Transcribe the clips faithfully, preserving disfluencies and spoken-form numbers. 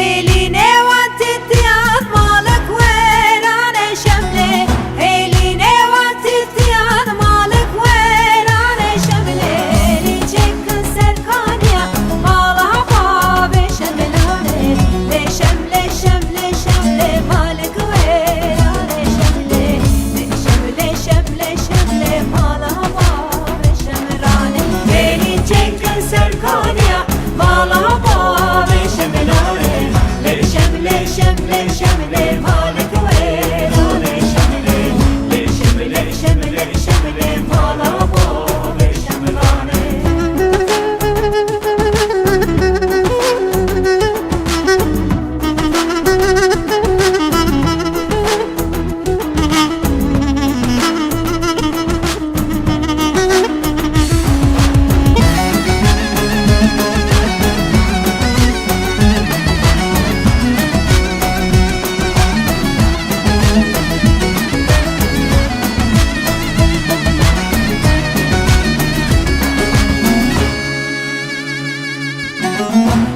Hêlînê wan titiyan malik wêran e şemlê. Hêlînê wan titiyan malik wêran e şemlê. Hêlî çêkin ser kaniya mala bavê şemlanê. Lê şemlê, şemlê, şemlê malik wêran e şemlê. Lê şemlê, şemlê, şemlê mala bavê şemlanê. Hêlî çêkin ser kaniya mala bavê şemlanê. Lê şemlê, şemlê, şemlê malik wêran e şemlê. Lê şemlê, şemlê, şemlê mala bavê şemlanê.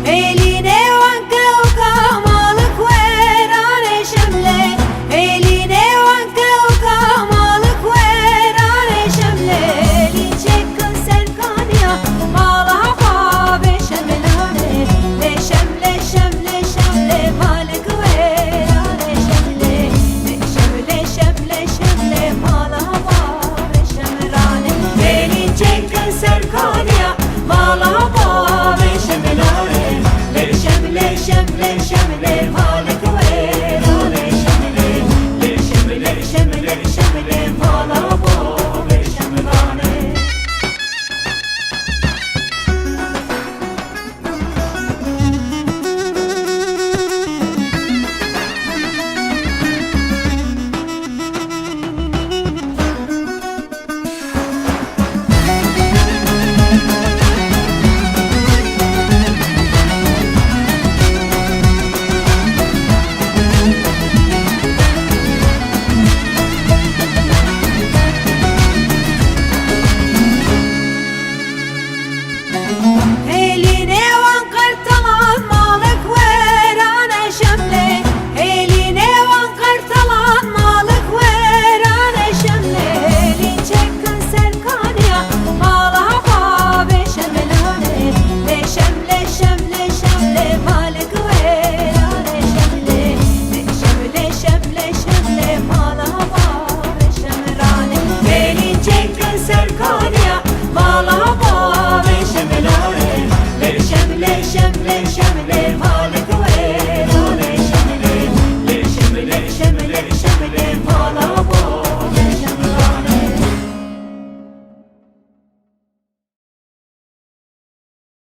Hêlînê wan kewka malik wêran e şemlê. Hêlînê wan kewka malik wêran e şemlê. Hêlî çêkin ser kaniya mala bavê şemlanê. Lê şemlê, şemlê, şemlê malik wêran e şemlê. Lê şemlê, şemlê, şemlê mala bavê şemlanê. Hêlî çêkin ser kaniya mala bavê şemlanê. Lê şemlê, şemlê, şemlê malik wêran e şemlê. Lê şemlê, şemlê, şemlê mala bavê şemlanê. Hêlînê wan qertalan malik wêran e şemlê. Hêlînê wan qertalan malik wêran e şemlê. Hêlî çêkin ser kaniya mala bavê şemlanê. Lê şemlê, şemlê, şemlê malik wêran e şemlê. Lê şemlê, şemlê, şemlê mala bavê şemlanê. Hêlî çêkin ser kaniya mala bavê şemlanê. Lê şemlê, şemlê, şemlê